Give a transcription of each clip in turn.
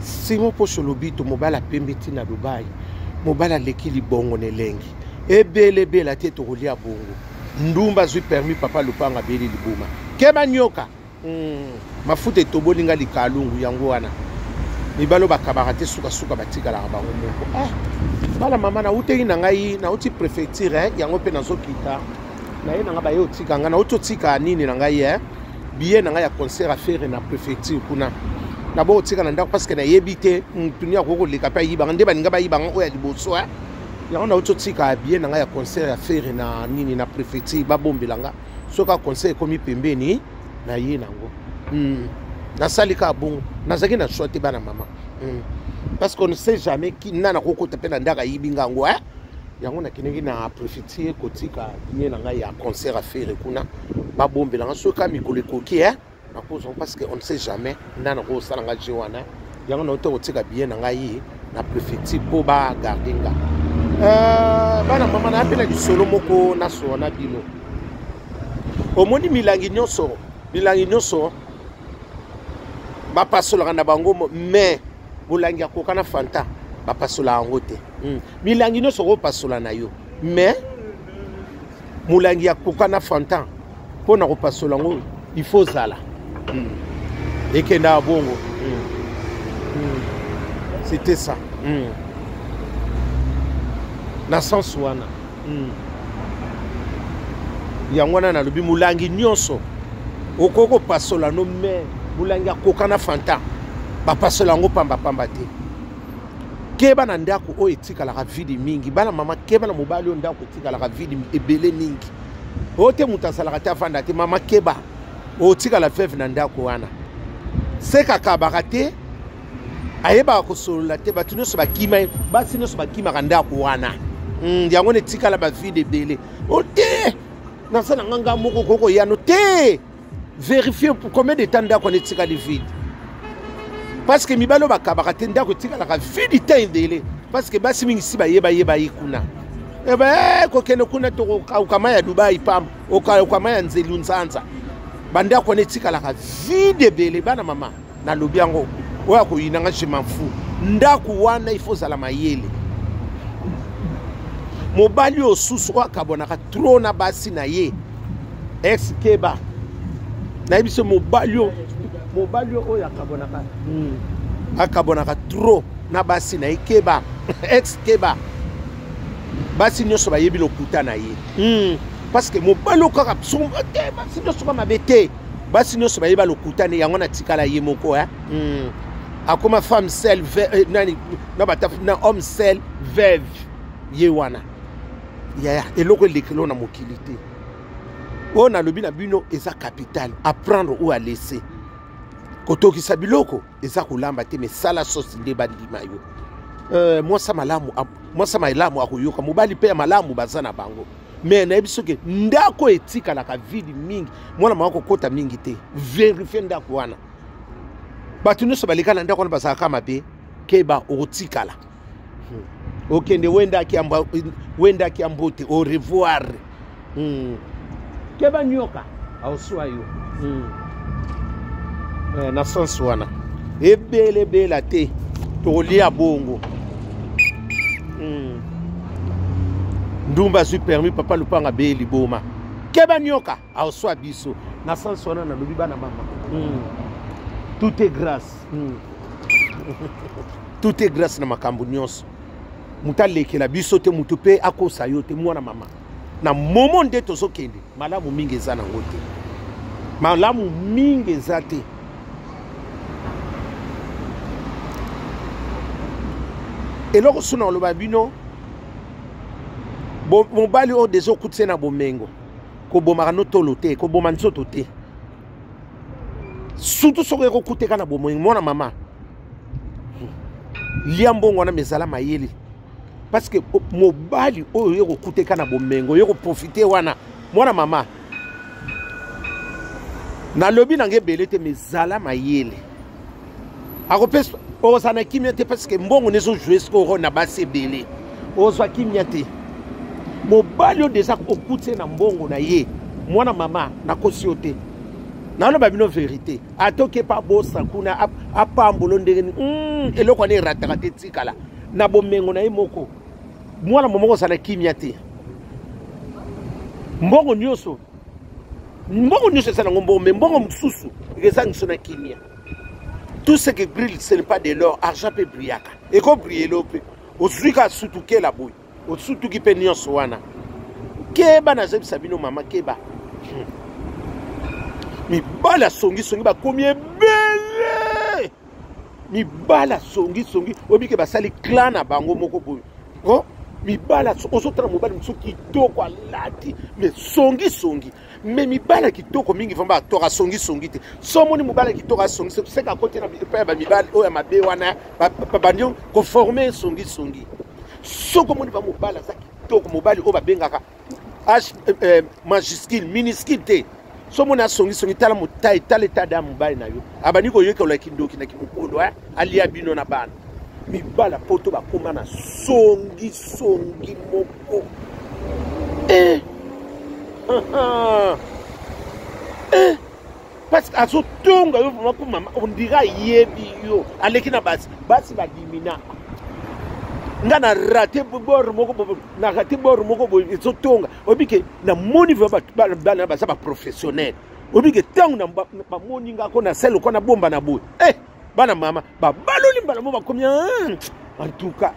Simon Poso Lobito, mobali apembe ti na Dubai, mobali aleki libongo na elengi, ebele ebela te tokolia bongo. Ndumba azwi permis, papa lupanga abeli libuma, keba nyoka. Mafuta etoboli nga likalungu yango wana mibali oyo bakabaka te, sukasuka batikalaka bango moko. Bala mama, nauteki na ngai, nauti préfecture, yango mpe nazokita na ye na ngai, baye otika ngai, nauti otika nini na ngai, billet na ngai ya concert affaire na préfecture kuna. Nabo otika na ndako parce que nayebi te mutu nini akoki koleka mpe ayibanga nde baninga bayibanga oyo ya liboso. Yango nauti otika billet na ngai ya concert ya Ferre na nini na préfecture, babombela nga soki a concert ekomi pembeni na ye nango. Nasali kaka bongo, nazalaki na choix te, bana mama, parce qu'on ne sait jamais ki nana kokota mpe na ndako ayibi nga yango. Yango nakendeki na préfecture kotika billet na ngai ya concert affaire kuna, babombela nga soki ka mikolo ekoki, nakozwa, parce que on ne sait jamais nana kosala nga je wana. Yango nauti kotika billet na ngai na préfecture mpo bagarde nga. Bana mama, naya mpe na lisolo moko nasola na bino. Omoni milangi nyonso, milangi nyonso bapasolaka na bango, mais molangi ya Coca na Fanta bapasola yango te. Milangi nyonso okopasola na yo, mais molangi ya Coca na Fanta, mpo na kopasola yango il faut zala. Ekendaka bongo. C'était ça. Na sens wana. Yango wana nalobi molangi nyonso okoki kopasola no, mais molangi ya Coca na Fanta bapasola yango pambapamba te. Keba na ndako oyo etikalaka vide mingi, bana mama. Keba na mobali oyo ndako etikalaka vide ebele mingi. Oyo te moto azalaka te, avanda te. Mama, keba, otikala veuve na ndako wana. Sekakabaka te, ayebaka kosolola te, bato nyonso bakima, basi nyonso bakimaka ndako wana. Yango wana etikala bavide ebele. O te, nasala nga nga moko kokoyano te. Vérifie combien de temps ndako wana etikali vide, parce que mibali oyo bakabaka te, ndako etikalaka vide te ebele, parce que basi mingi si bayeba ye kuna. Ebe kokende kuna, tokokauka ya Dubai pamba, okauka ya nzelu nzanza. Bandako wana etikalaka vide ebele, bana mama. Nalobi yango, oyo akoyinanga, je m'en fous. Ndako wana il faut ozala mayele. Mobali oyo susu oyo akabwanaka trop na basi na ye, ex, keba. Nayebi so mobali oyo, mobali oyo akabwanaka, akabwanaka trop na basi na ye, keba ex, keba. Basi nyonso bayebi lokuta na ye. Parce que mobali oyo kaka te, basi nyonso bamabe te, basi nyonso bayeba lokuta ne. Yango natikala ye moko. Akoma femme seule, nani na bata na homme seul, veuve ye wana. Yaya, eloko elekelo na mokili te. Oyo nalobi na bino eza capital, apprendre ou à laisser. Kotokisa biloko eza kolamba te, mais sala sosi nde bandima yo. Mwasa malamu, mwasa malamu akoyoka mobali mpe ya malamu baza na bango. Mais nayebi soki ndako etikalaka vide mingi, mwana mama kokota mingi te. Vérifie ndako wana, bato nyonso baleka na ndako wana bazalaka mabe. Keba, okotikala. Okende wendaki ya mbote, au revoir. Keba nyoka aoswa yo. Na sens wana ebele ebela te, tokolia bongo. Ndumba azwi permis, papa lupanga abeye liboma, keba nyoka aoswa biso. Na sens wana nalobi, bana mama. Tout est grâce. Tout est grâce na makambo nyonso. Moto alekela biso te, moto mpe akosa yo te, mwana mama. Na momo nde tozokende, malamu mingi eza nango te, malamu mingi eza te. Eloko so na oloba bino, mobali oyo deja okutise na bomengo, kobomaka no tolo te, koboma nzoto te, surtout soki ekokuteka na bomengo. Mwana mama, lia mbongo wana, mezala mayele, parce que mobali oyo ye kokuteka na bomengo, ye koprofite wana. Mwana mama, nalobi nanga ebele te, mezala mayele. Akopesa, okozala na kimia te, parce que mbongo nezojoue sikoyo na basi ebele, ozwa kimia te. Mobali oyo deja okuti ye na mbongo na ye, mwana mama, nakosi yo te. Naloba bino verité, atoki epa bosa kuna apambolo ndenge nini, eloko wana erataka te, tikala na bomengo na ye moko. Mwana momoko ozala kimia te, mbongo nyonso, mbongo nyonso eza nango mbongo, mais mbongo mosusu ezangiso na kimia. Tout ce qui brille, ce n'est pas de l'or. Argent mpe brillaka, ekobrillelo mpe ozwi ka sutukela boye, osutuki mpe nyonso wana. Keba, nazebisa bino mama, keba. Mibali asongisongi bakomi ebele, mibali asongisongi oyebi ke basali clan na bango moko boye. Oh, mibali ozotala mobali mosusu kitoko alati, mais songisongi. Mais mibali ya kitoko mingi vraiment atoka songisongi te. So omoni mobali ya kitoko asongisi, seka akoti na epai ya bamibali oyo ya mabe wana, babandi koforme songisongi. Soki omoni ba mobali aza kitoko, mobali oyo babengaka H majuscule minuscule te, so omoni asongisongi, tala motai, tala etada ya mobali na yo, abandi koyekola kindoki na kimokolo, alia bino na bana. Mibala poto bakóma na songisongi moko. Parce que azotonga yo vraiment mpo mama ondira ayebi yo, aleki na basi, basi badimina. Nga na rate bord moko, na rate bord moko boye, ezotonga. Oyebi ke namoni vraiment bana baza baprofessionnel. Oyebi ke ntango bamoni nga ko na sele lokola nabomba na boye, bana mama babaloli mbala mo, bakomi en tout cas,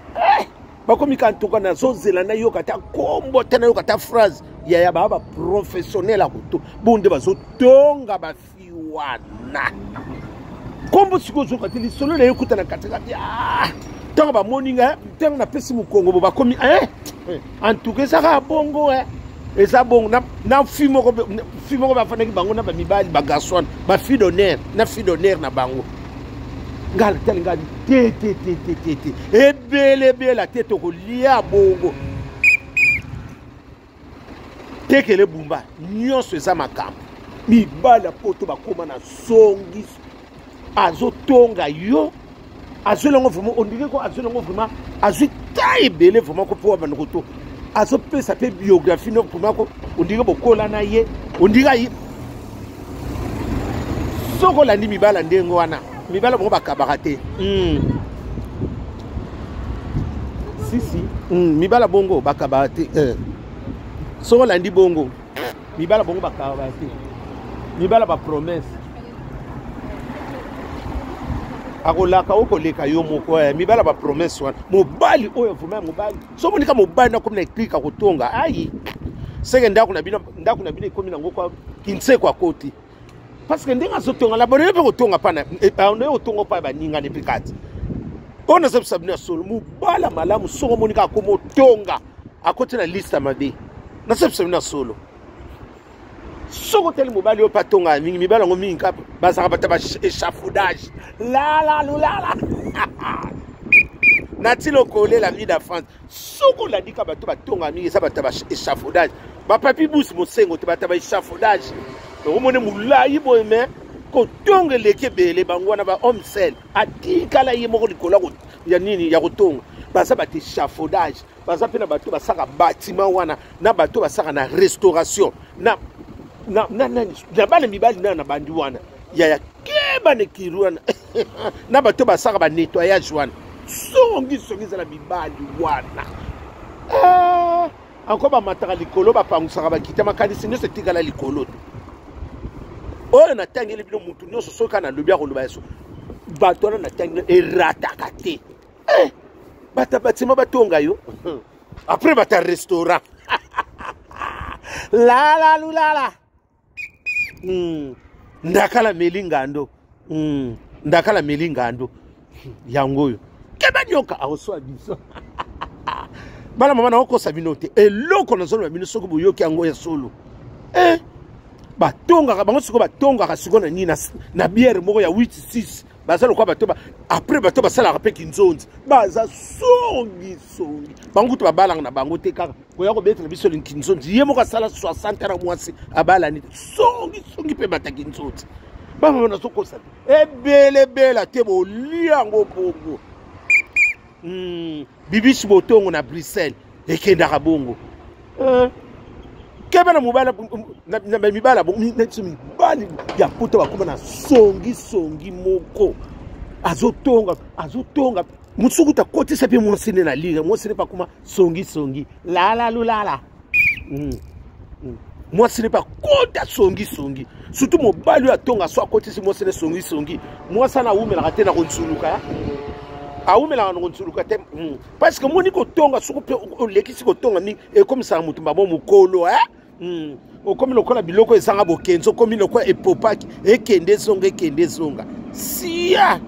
bakomi ka. En tout cas nazozela nayoka ata kombo te, nayoka ata phrase yaya. Baa baprofessionnel ya koto bongo nde bazotonga bafi wana. Kombo sikoyo ozoyoka te, lisolo na ye ekuta na katikati. Ntango bamoni ngai, ntango napesi mokongo bo, bakomi en tout cas ezaka bongo, eza bongo. Na fi moko, fi moko bafandaki bango na bamibali, bagarçon wana, bafille d'honneur na fille d'honneur na bango. Ngai natali, ngai te te te te te te, ebele ebela te, tokolia bongo. Tekele bumba nyonso eza makambo. Mibali ya poto bakóma na songi, azotonga yo, azwi yango vraiment, ondire ko azwi yango vraiment, azwi ta ebele vraiment ko mpo banda koto azopesa mpe biographie no vraiment ko ondire bokola na ye, ondire aye. Soki olandi mibala ndenge wana, mibala bango bakabaka te. Sisi mibala bongo bakabaka te. Soki olandi bongo mibala bongo bakabaka te, mibala bapromesse akolaka okoleka yo moko. Mibala bapromesse wana, mobali oyo vraiment mobali, so monika mobali nakomi na eklike akotonga ai seke ndako na bino, ndako na bino ekomi nango kwa kinseko akoti, parce que ndenge azotonga na bonoye mpe kotonga pana onoye kotonga mpa baningani mpe kati oyo. Nazobisa bino ya solo, mobala malamu soko omoni kaka akoma otonga, akoti na liste ya mabe. Nazobisa bino ya solo, soki otali mobali oyo mpe atongaka mingi, mibali yango mingi kaka bazalaka bato ya baéchafaudage lala lulala nati lokolela mida France. Soki olandi ka bato batongaka mingi, eza bato ya baéchafaudage, bapapi busi mosengo te, bato ya baéchafaudage. Okomoni molai boye, mais kotonga eleki ebele. Bango wana ba homme seul, atikala ye moko likolo ya nini ya kotonga. Baza bato échafaudage, baza mpe na bato basaka bâtiment wana, na bato basaka na restauration, na bana mibali na bandi wana yaya keba na ekiri wana, na bato basaka banettoyage wana. Songi songi ezala mibali wana, encore bamataka likolo, bapangusaka, bakita, makanisi nyonso etikala likolo te. Oyo natangeli bino, mutu nyonso soki kaka nalobi akoloba yaso. Bato wana natangeli erataka te. Bato batima batonga yo, après bato ya restaurant lala lulala. Ndakala meli ngando, ndakala meli ngando yango oyo. Keba, nyoka akoswa biso. Bana mama, nakokosa bino te. Eloko nazoloba bino, soki boyoki yango ya solo, batongaka bango sikoyo, batongaka sikoyo na nini? Na bière moko ya 8 6. Baza lokola bato après bato basalaka mpe kinzonzi, baza songisongi. Bango kutu babalanga na bango te, kaka koya kobetela biso kinzonzi. Ye moko asala 60 na mwasi abalani te, songisongi mpe bata kinzonzi. Bamama, nazokosa te, ebelebela te, bolia yango bongo. Bibisi botongo na Bruxelles ekendaka bongo. Keba na mobali na mibali neti mibali ya poto bakoma na songi songi moko azotonga azotonga mosusu kuta akotisa mpe mwasi nde na lire mwasi nde mpe akoma songi songi lala lulala mm. mm. mwasi nde mpe akota songi songi surtout mobali oyo atonga so akotisi mwasi nde songi songi mwasi ana awumelaka te na konzuluka awumelaka na konzuluka te mm. parce que omoni kotonga soki mpe olekisi kotonga mingi ekomisaka moto mbamo mokolo eh? mm. okomi lokola biloko ezanga bokenzi okomi lokola epopaki ekende ezonga ekende ezonga sia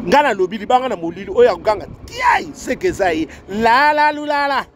ngai nalobi libanga na molili oyo akoganga tiai seke eza ye lalalulala.